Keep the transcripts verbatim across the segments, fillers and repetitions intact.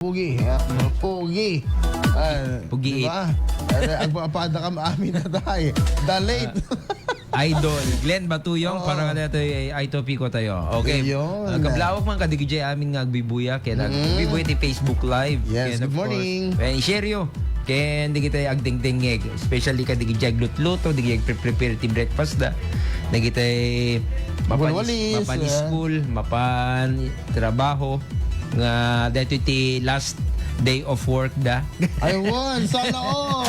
Pugi, ah, pugi. Ah, Pugi di ba? Ah, agpapada ka maamin na tayo. The late. Ah, Idol Glenn Batuyong, Oo. Para nga dito ay, ay topiko tayo. Okay. Iyon. Ah, kablawak man kadagiti amin nga agbibuya, kaya Mm. agbibuya ti Facebook Live. Yes, Kaya, good of course, morning. Kaya i-share yo. Kaya hindi kita agdengdengeg, especially kadagiti aglutluto, dagiti agpre-prepare ti breakfast da. Dagiti mapan-, Walwalis, mapan ah. School, mapan trabaho, nga dito ti last day of work da. Aywan, sana all.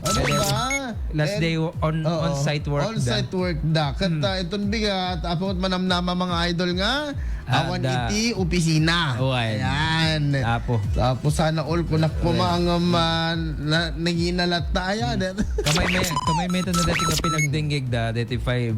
Ano ba? Last And, day on, oo, on-site work da. On-site work da. Kat, Hmm. ah, itong bigat, apo at manamnama mga idol nga, Ah, awan da. Iti opisina. Awan. Ayan. Apo. Tapos sana all ko nakpumangam, ah, na, naginalat na. Ayan. Hmm. Kamay may, kamay may ito na dati nga pinagdengeg da, dati five,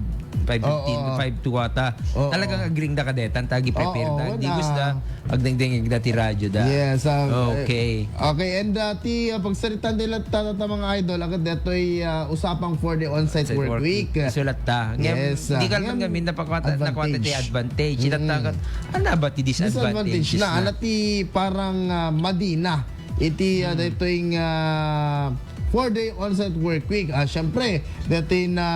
five fifteen, Oo. Five two ata. Oo. Talagang agring da kadetan, tagi prepare Oo, da. Wala. Di gusto da, agdengdengeg da ti radyo da. Yes, ah, Okay. eh, okay, and, ah, ti, ah, pagsaritan nila ta, ta, ta, mga idol, agad detoy, ah, usapang four-day on-site Site work work week. Isulat ta. Ngem, Yes, ah, di ka ngem, lang kami napakwata, nakwata ti advantage. Advantage. Ita Mm. ta kat, ano ba ti disadvantage Disadvantage na, na? Ano ti parang, ah, madina? Iti, ah, Mm. daytoy nga four-day on-site work week. Ah, syempre, daytoy na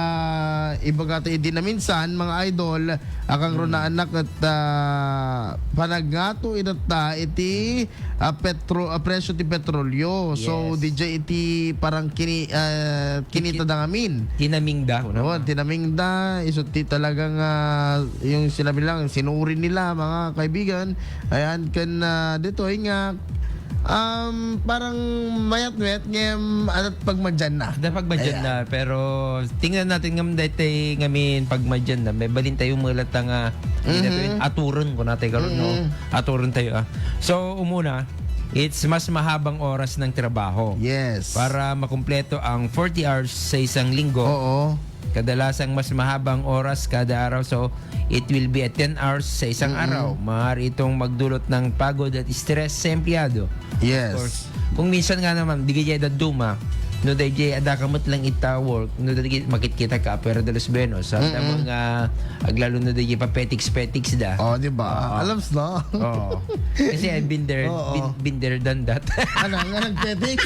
ibaga ta idi na minsan, mga idol, akang Mm. runaan na kat, ah, panaggato ida ta iti, ah, petro-, ah, presyo ti petrolyo. So, Yes. D J iti parang kini-, ah, kinita da ngamin. Tinaming da, una Oo, pa. Tinaming da, isu ti talagang, ah, yung sinabi lang, sinuri nila, mga kaibigan. Ayan, kan, ah, dito, ay nga, um, parang mayat-mayat, ngem, adat pagmadyan na. Adat pagmadyan Ayan. na, pero tingnan natin ngam daytoy ngamin pagmadyan na. May balin tayo mulat nga, hindi Mhm. natin aturon ko natin karon, no? Mhm. Aturon tayo, ah. So, umuna, it's mas mahabang oras ng trabaho. Yes. Para makumpleto ang forty hours sa isang linggo. Oo. Kadalasang mas mahabang oras kada araw. So, it will be a ten hours sa isang Mm-mm. araw. Maaari itong magdulot ng pagod at stress sa empleyado. Yes. Of course, kung minsan nga naman, di kaya dadduma, no, dayjay, ada ka met lang ita work, no, dayjay, makitkita ka, pero de los buenos, sa Mm-mm. mga, aglalo no, dayjay, pa petiks-petiks da. Oh, di ba? Oo. Alam sa? Oo. Kasi I've been there, Oo. been, been there, done that. Ano, nga nagpetiks?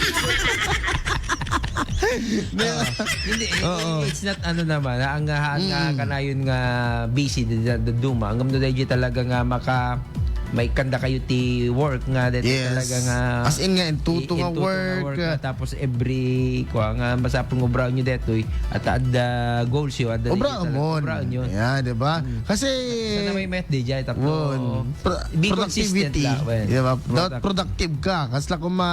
Oo. Hindi, Oo. it's not ano naman, ah, ang, ah, ang, ah, Mm. kanayon nga busy, da-, da-, dadduma. Ang gamdo dayjay talaga nga maka-, maikkan da kayo ti work nga daytoy Yes. talaga nga As in nga, entuto i-, nga entuto nga work. work nga, tapos every, kwa nga, basta pang obraon nyo daytoy, at adda goals yo, adda Obraon daytoy talaga, mon. obraon nyo. Yeah, di ba? Mm. Kasi Sana may met dayjay, tapos Won. Pro-, be consistent productivity. la, wen. Di ba? Dapat Product- productive ka. Kasla kuma,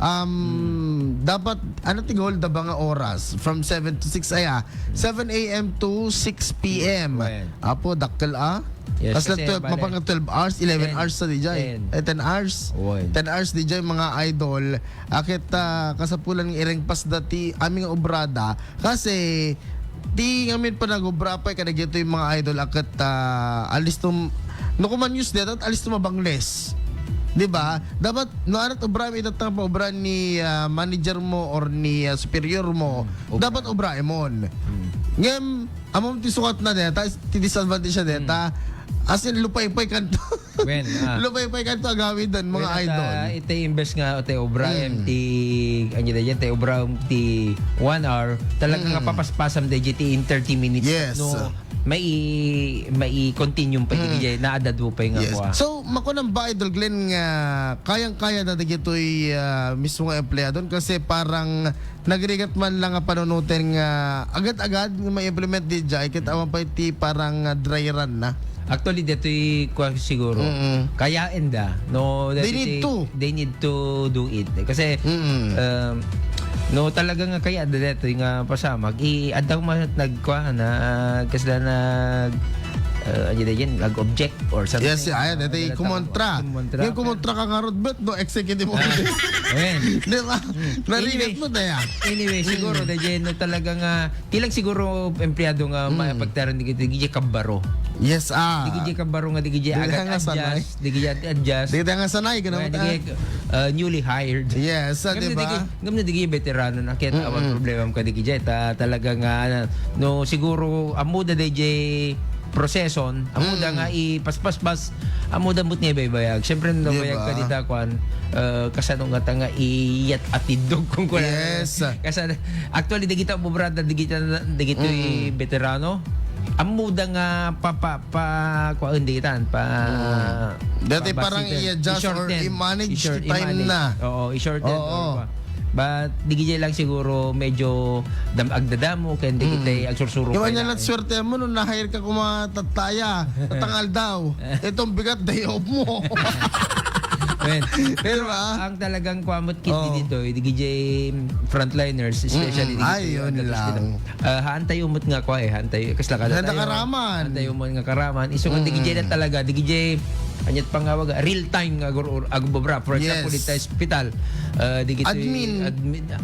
um, Mm. dapat, ano ti goal da ba nga oras? From seven to six, ay, ah, seven A M to six P M. Wen. Apo, dakkel, ah? Yes, Kasla kasi twelve, bale, mapang twelve hours, eleven ten, hours sa dayjay. ten. Eh, ten hours. Wen. Ten hours dayjay, mga idol. Akit, ah, kasapulan nga irengpas da ti amin nga obrada. Kasi, ti ngamin panagobra pay kadagitoy mga idol, akit, ah, alisto, no, kuman news deta, alisto mabangles. Di ba? Dapat, no, arat obra, ita ta pa obra ni, ah, manager mo or ni, ah, superior mo, Hmm, obra. dapat obra, emon. Hmm. Ngem, amom ti sukat na deta, ti disadvantage na deta, Hmm. as in, lupaypay kanto. Wen, ah. Lupaypay kanto agawid dan, mga Wen, at, idol. ah, iti imbes nga, iti obra, Mm. em, ti, ano na yan, ti obra, em, ti one hour, talaga nga Mm. papaspasam da iti in thirty minutes. Yes. No, mai-, mai-continue pa Mm. iti naadado pa nga Yes. kuha. So, makunan ba, Idol Glenn, nga kayang-kaya na dagitoy, ah, mismo nga empleyadon? Kasi parang nagrigat man lang nga panunoten nga agad-agad nga ma-implement di jay, ket awan pay ti parang, ah, dry run na. Actually, detoy kuwan siguro. Mm-mm. Kayaen da. No, They detoy need ti-, to. they need to do it. Kasi, Mm-mm. um, no, talaga nga kaya da detoy nga pasamak. I-, adda man nagkuwan na, ah, kasla nag, ah, ano da yan, nag-object or something. Yes, ayan, Ah, detoy talaga kumontra. kumontra. Yung kumontra ka nga, Rodbert, no, executive Ah, order. ayan. Di ba? Mm. Narigat Anyway, mo, daya. anyway, Mm. siguro, da dyan, no, talaga nga, ti lang siguro empleyado nga Mm. mapagtaran di kita, di kabaro. Yes, ah. Di kita kabaro nga, di kita Di ka nga sanay. agad-adjust, di kita adjust. Di ka nga sanay, ganun Well, di ka. kita, uh, newly hired. Yes, ah, Ngam di na ba? di kita, ngam na di kita veterano na, kaya Mm-mm. awan problema ka di kita. Ta-, talaga nga, no, siguro, amo da di jay proseson, amuda nga ipaspaspas, amuda met nga ibaybayag. Siyempre, no, bayag ka dita, kuan, eh, kasano nga ta nga iyat a tindog kung kuan. Yes. Kasano, actually, dagita bubrada, dagita, dagitoy veterano. Amuda nga pa, pa, pa, kuan, digitan, pa, dati pa, parang basitan. I-adjust or i-shorten. I-manage ti time na. Oo, i-shorten or pa. But digiti lang siguro medyo dam-, agdadamo ken digiti agsursuro. Kaya nga, swerte mo no na-hire ka kuma tattaya, tatang aldaw. Itong bigat day off mo. Well, pero ang talagang kuamot kit dito, eh, digiti frontliners, especially digiti under hospital. Ah, haan tayo umot nga kua, eh, haan tayo, kasla kada tayo. Haan tayo umot nga karaman. Isu nga digiti talaga, digiti, anyat pangawag, real time nga agur-, agur-, agubra. For example, dito sa ospital, ah, digiti admin.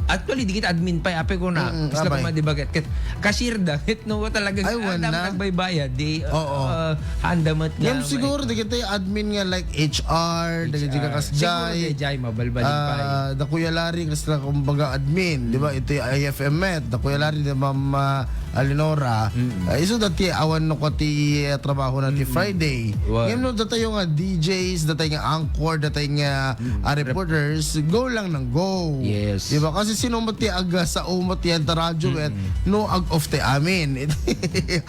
Actually, digiti admin pa, eh, apay ko na. Kasla ko madibagat. Ket cashier da, ket no, talaga, ay, wala na. Nagbaybayad, di, ah, handa met nga. Ngem siguro, digiti admin nga, like, H R, digiti kakasjay. Siguro, di jay, mabalbalin pa, eh. Ah, da Kuya Larry, kasla, kumbaga, admin, di ba? Iti I F M Met, da Kuya Larry, da Ma'am, ah, Alinora. Ah, isu dati awan no ko ti, ah, trabaho na ti Friday. Ngem no, datayo nga D Js, datay nga anchor, datay nga, ah, reporters, go lang ng go. Yes. Di ba? Kasi sino mo ti aga sa umot yan ta radyo, et no ag-off ti amin.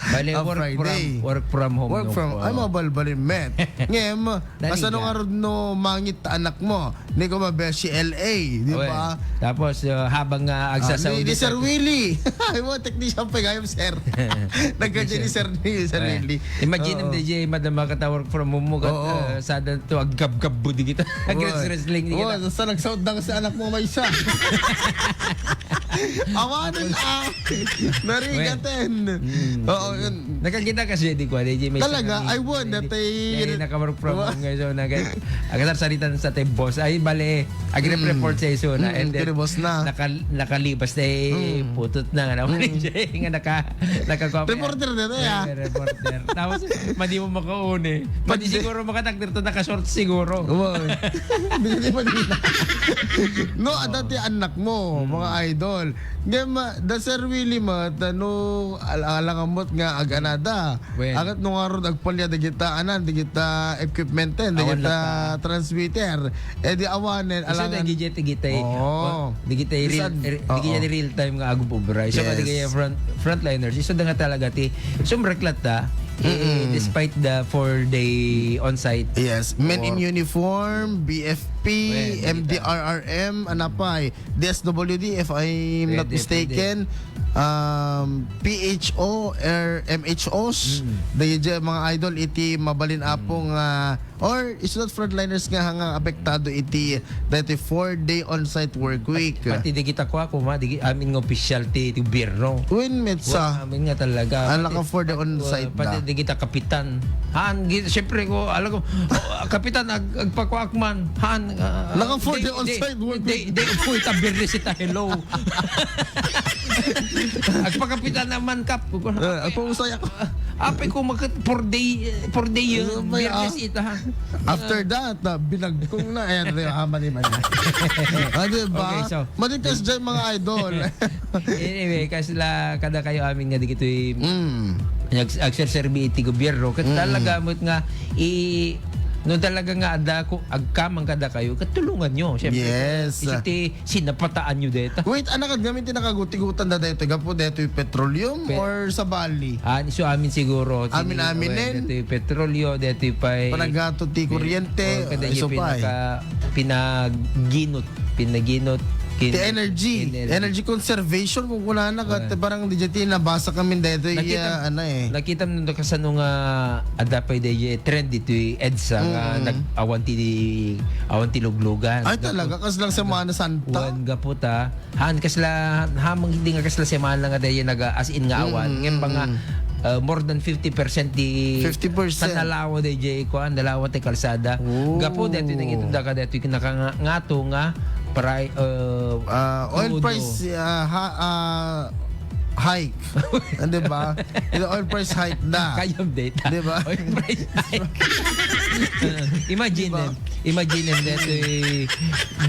Bale, work from, work from home. Work from, ay, mabalbalin met. Ngem, kasano nga rod no mangit ta anak mo? Ni ko mabeshi L A, di ba? Tapos, uh, habang, uh, agsasaw ni Sir Willie. Ay mo, technician pa gayam, sir. Nagkadya ni Sir, ni Sir Willie. Imagine, D J, madama ka ta work from home mo, kat, uh, sada to, aggabgab mo di kita. Wrestling di kita. Sa nagsaot dang sa anak mo, may isa. Awanan, ah. Narigaten. Oo, yun. Nakakita kasi di ko, di may talaga, I won, dati naka-work from home ngayon, so, naka-, agasarsaritan sa tay boss. Ay, bale, agrep report sa iso na, and then, boss na. Naka-, nakalibas na, eh, putot na, nga naman, nga naka-, naka-, reporter na, eh, ah. Reporter. Tapos, madi mo makauni. Madi siguro makatakder to, naka-short siguro. Di, di, di. No, adda ti anak mo, mga idol. Ngem, ah, da Sir Willie met, no, al-, alangan met nga aganada. Agat no ngarud agpalya dagita, anan, dagita equipmenten, dagita transmitter. Eh, di awanen, alangan. Dagiti, dagiti, dagiti real, dagiti real time nga agububra. So, dagiti front, frontliners, isu da nga talaga ti sumreklat da, eh, despite the four-day on-site. Yes, men in uniform, B F P, M D R R M, anapay. D S W D, if I'm not mistaken. Um, P H O or M H Os, daydi mga idol, iti mabalin apo nga, or isu not frontliners nga, nga apektado iti daytoy four-day on-site work week. Pati di kita kua, kuma, di, amin nga opisyal ti, ti gobyerno. Wen met sa. Amin nga talaga. Ang naka four-day on-site da. Pati di kita kapitan. Haan, gi-, siyempre ko, alam ko, "Oh, kapitan, ag-, agpakuak man." Haan, ah, naka four-day on-site work week. Day, day, day, uy, ta Biyernes ita, hello. Agpakapitan naman, Kap. Eh, agpausay ako. Apay ko, magkat four-day, four-day yun. Biyernes ita, ha? After that, ah, binagkong na. Ayan, di ba? Mali, mali. Ah, di ba? Okay, so, malikas dyan, mga idol. Anyway, kasla kada kayo amin nga di kito'y nag-, agserserbi iti gobyerno. Ket talaga met nga i-, no talaga nga adda ko agkamang kada kayo, ket tulungan nyo, syempre. Yes. Isu ti sinapataanyo deta. Wait, anak, gamin ti nakagutigutan da daytoy, gapu daytoy petroleum or sabali? Ah, isu amin siguro. Amin-aminen. Daytoy petrolyo, daytoy pay panaggato ti kuryente, o, kada isu pay pinaka-, pinaginot, pinaginot, ti energy, energy conservation, kung kunana ka, parang di ti nabasa kami daytoy, ah, ano, eh. Nakita mo na kasano nga adda pay daytoy trend ditoy EDSA nga nag-, awan ti, awan ti luglugan. Ay, talaga? Kaslang Semana Santa? Wen, gapu ta. Han, kasla, hamang hindi nga kasla semana nga daytoy naga-, as in nga awan. Ngem mga, uh, more than fifty percent ti, fifty percent. Sa nalawa daytoy, kuan, nalawa ti kalsada. Oh. Gapu daytoy nangitunda ka daytoy, kinaka-, nga, ngato nga, pri-, uh, oil price, uh, ha-, uh, hike. Ah, di ba? Iti oil price hike na. Kayam dayta. Di ba? Oil price hike. Imagine, di ba? Imagine, daytoy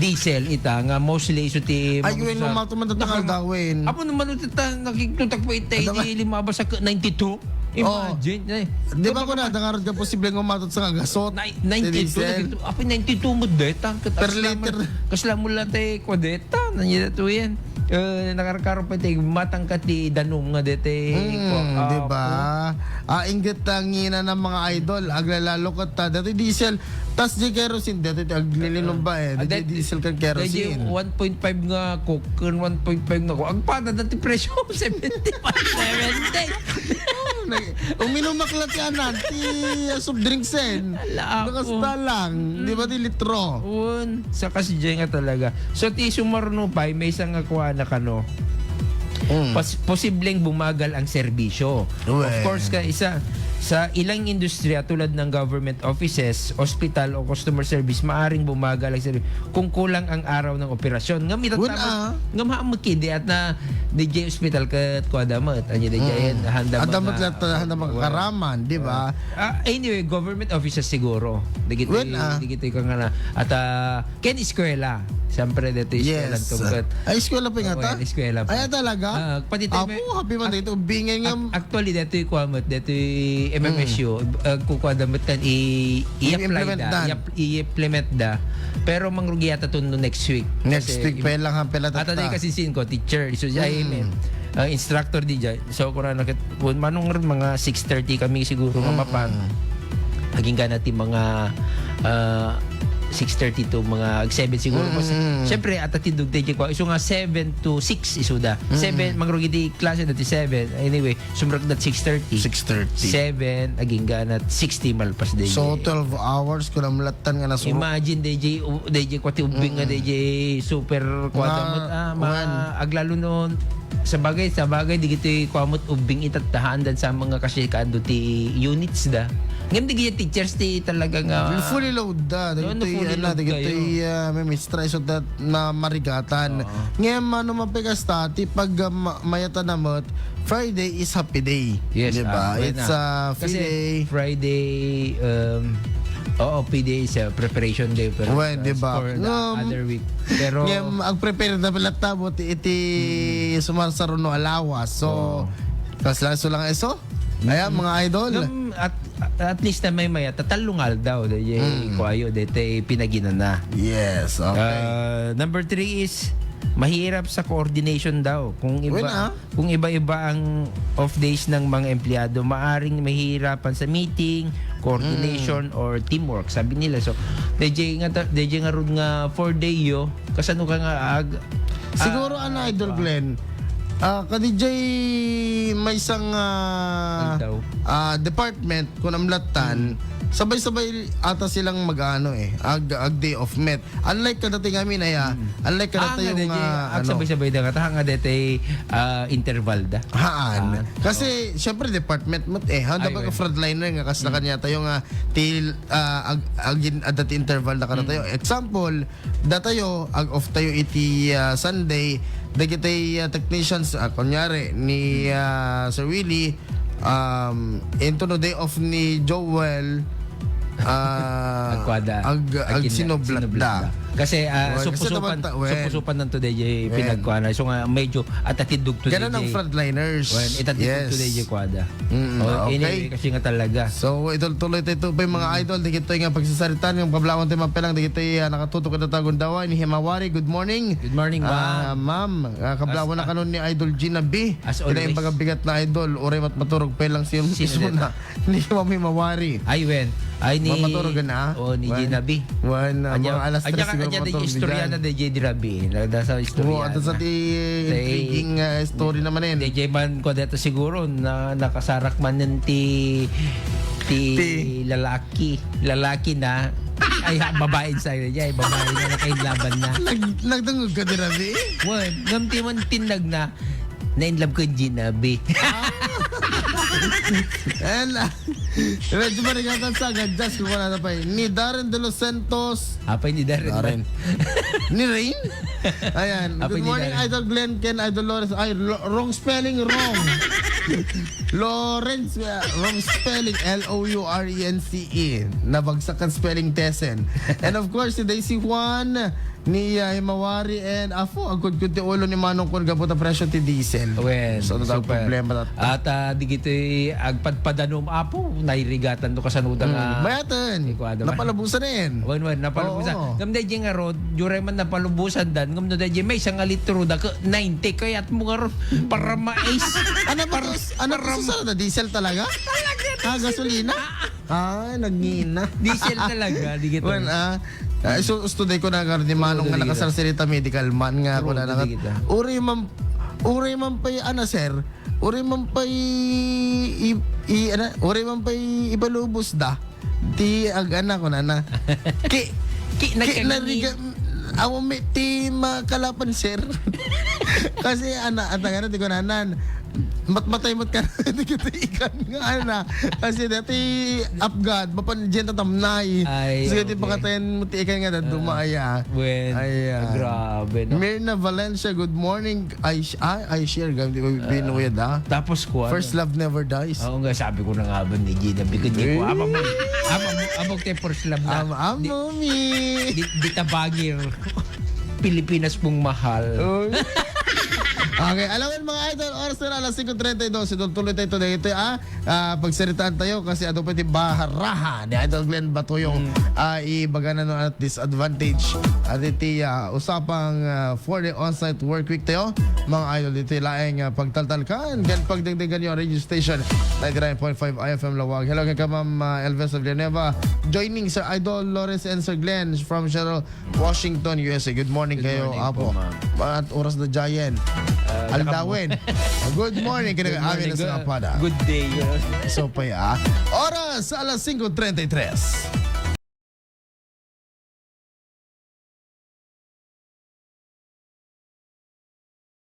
diesel ita nga mostly isu ti, ay, wen, matuman ta kaldawin. Apo naman, ita, nakikita ko ita, limabas sa ninety-two. Imagine, eh. Di ba, kung nada nga ron ka posible nga umatot sa nga gasot? Nine-, ninety-two na dito. Apo, ninety-two mo deta. Per liter. Kasla mo lang tayo, kwadeta. Nandiyan na to yan. Eh, nakarkaro pa tayo, matang ka ti danum nga dete. Mm, di ba? Ah, inggit ang ina ng mga idol. Aglalalo ka ta. Dati diesel. Tas di kerosene. Dati aglilinumba eh. Ah, di diesel kan kerosene. One point five nga Coke, kan one point five nga Coke. Agpada dati presyo, seventy-five, seventy. Uminom akla ti anan, ti, ah, soft drinks en. Ala, ako. Nakasta lang, di ba, ti litro? Un, sa kasjay nga talaga. So, ti sumarno pa, may isang nga kuha na kano. Mm. Posibleng bumagal ang serbisyo. Of course, ka isa, sa ilang industriya tulad ng government offices, hospital o customer service, maaring bumagal ang serbisyo kung kulang ang araw ng operasyon. Nga mitatamad, nga maamag kidi at na D J hospital kat kuha damat. Anya D J yan, handa. Adamat lahat, handa mga karaman, di ba? Ah, anyway, government offices siguro. Digiti, digiti ka nga na. At, ah, ken eskwela. Siyempre, dito eskwela tungkot. Ay, eskwela pa nga ta? Eskwela pa. Ay, talaga? Ah, pati tayo. Apo, happy man dito. Bingay nga. Actually, dito yung kuha mo, dito yung M M S U. Ah, kukuha damat kan i-, i-apply da. I-implement da. Pero mangrugi yata to no next week. Next week, pela nga, pela. Ata tayo kasi sin ko, teacher. So, ay, instructor di dyan. So, kung ano, manong rin, mga six thirty kami siguro nga mapang. Aging gana ti mga, ah, six thirty to mga seven siguro. Siyempre, at atindog tayo ko. So nga, seven to six isuda. Seven, mangrugi di klase na ti seven. Anyway, sumrek dat six thirty. Six thirty. Seven, aging gana sixty malpas day. So, twelve hours ko namlatan nga nasuko. Imagine, D J, u-, D J, kwati ubing nga, D J, super kwata mo, ah, ma-, aglalo noon. Sa bagay, sa bagay, di gito'y kuamot ubing itattahan dan sa mga kasi kaado ti units da. Ngem di gito'y teachers ti talaga nga fully load da. Di gito'y, fully load da, di gito'y, ah, may stress of that na marigatan. Ngem ano man pagasta, ti pag, ah, ma-, mayatan na met, Friday is happy day. Yes, di ba? It's a free day. Friday, um, oo, P D A is a preparation day, pero, di ba? For the other week. Pero ngem, ag-prepare na pala tamo ti iti sumarsaruno a lawas. So, kas lang, so lang iso? Ayan, mga idol. Ngem, at, at least na may maya, tatalong aldaw, di, kuayo, di, te, pinaginana. Yes, okay. Ah, number three is, mahirap sa coordination daw. Kung iba, kung iba-iba ang off days ng mga empleyado, maaring mahihirapan sa meeting, coordination, or teamwork, sabi nila. So, D J nga ta-, D J nga rod nga four day yo, kasano ka nga ag-, siguro, ah, ano, Idol Glenn, ah, ka D J may isang, ah, ah, department, kung amlatan, sabay-sabay ata silang mag-ano eh, ag, ag day off met. Unlike kadati nga amin, ay, ah, unlike kadati nga, ano, agsabay-sabay da kata nga dete, ah, interval da. Haan. Kasi, syempre, department mo, eh, handa ba ka frontliner nga, kas na kanya tayo nga, til, ah, ag, agin, adati interval da kada tayo. Example, da tayo, ag off tayo iti, ah, Sunday, dagiti, ah, technicians, ah, kunyari, ni, ah, Sir Willie, um, into no day off ni Joel, ah, agkuada, ag, agkin-, agsinublat da. Kasi, ah, supusupan, supusupan nanto di pinagkuana. So nga, medyo atatidog to di. Ganun ang frontliners. Well, itatidog to di kuada. Mm, okay. Anyway, kasi nga talaga. So, ituloy tayo ito pa yung mga idol. Di kito nga pagsasaritan, yung pablawan tayo magpelang, di kito, ah, nakatutok ito tagundawa. Ni Himawari, good morning. Good morning, ma'am. Ah, ma'am, ah, kablawan na kanon ni Idol Gina B. As always. Kinaimbaga bigat na idol, uray mat maturog pa lang si, sino isuna. Ni Mami Mawari. Ay, wen. Ay, ni, mamaturog na? O, ni Gina B. Wen, ah, mga alas tres siguro maturog istorya na di J D Rabi. Nagdasa istorya na. Ata sa ti intriguing, ah, story naman, eh. D J man ko dito siguro na nakasarak man yun ti, ti lalaki. Lalaki na. Ay, ha, babae sa iyo. Ay, babae na nakainlaban na. Nag-, nagdungog ka di Rabi? Wen, ngam ti man tinlag na. Na in love ko yung Gina B. And, ah, medyo marigatan sa agad. Just kung wala na pa eh. Ni Darren De Los Santos. Apay ni Darren. Ni Rain? Ayan. Apay ni Darren. Good morning, Idol Glenn, Ken, Idol Lawrence. Ay, lo-, wrong spelling, wrong. Lawrence, uh, wrong spelling. L O U R E N C E. Nabagsak ang spelling test, eh. And of course, si Daisy Juan, Ni, ah, Himawari and Apo, agkudkod ti ulo ni Manong Kun gapu ta presyo ti diesel. Wen, so, ano daw super problema tatta? At, ah, digiti agpadpadanom, Apo, nairigatan no kasano da nga. Mm, bayaten. Ikuan da man. Napalubosan na yan. Wen, wen, napalubosan. Oo. Ngem daydi nga rod, diay man napalubosan dan, ngem no daydi maysa nga litro da, ke, ninety, kayat mo nga rod, para mais. Ano ba Para, to? Ano para ba to? Sa diesel talaga? Talaga, ah, diesel. Gasolina? Ah, nagngina. Diesel talaga, di kita. Wen, ah, ah, so, usto day ko na nga ni Manong nga nakasarsarita medical man nga ako na, di kita. Uray man, uray man pay, ana, sir, uray man pay i-, i-, ana, uray man pay ibalubos da. Ti ag-, ana ko na na. Ki, ki, ki, nariga, awan mi ti makalapan, sir. Kasi, ana, ata nga na, ti kunanan, matmatay met ka na, ti kita ikan nga, ana. Kasi dati, apgad, mapan dyan tatamnay. Ay, sige, ti okay. Pakatayan mo ti ikan nga, dad-, dumaya. Wen, ay, ah, grabe, no? Mirna Valencia, good morning. I sh-, ah, I share, gamit ko binuyad, ah. Tapos, kuwan. First love never dies. Oo nga, sabi ko na nga ba ni Gina, bigyan niya ko. Ama mo, ama mo, ama mo, te first love na. Ama, ama mi. Di, di, di tabangir. Pilipinas mong mahal. Oy. Okay, alam mo, mga idol, oras na alas singko treinta y dos. Itultuloy tayo today. Ito, ah, ah, pagsaritaan tayo kasi ato pa iti baharaha ni Idol Glenn Batuyong, ah, ibaga na no at disadvantage. At iti, ah, usapang, ah, four-day on-site work week tayo, mga idol, iti laeng, ah, pagtaltalkan ken pagdengdenggan niyo ang radio station, ninety-nine point five I F M Laoag. Hello, kay ka, Ma'am, ah, Elvis of Geneva. Joining Sir Idol Lores and Sir Glenn from Cheryl Washington, U S A. Good morning kayo, Apo. At oras na Giant. Aldawen. Good morning, kinaga amin na sa kapada. Good day. So pa ya. Oras, alas singko treinta y tres.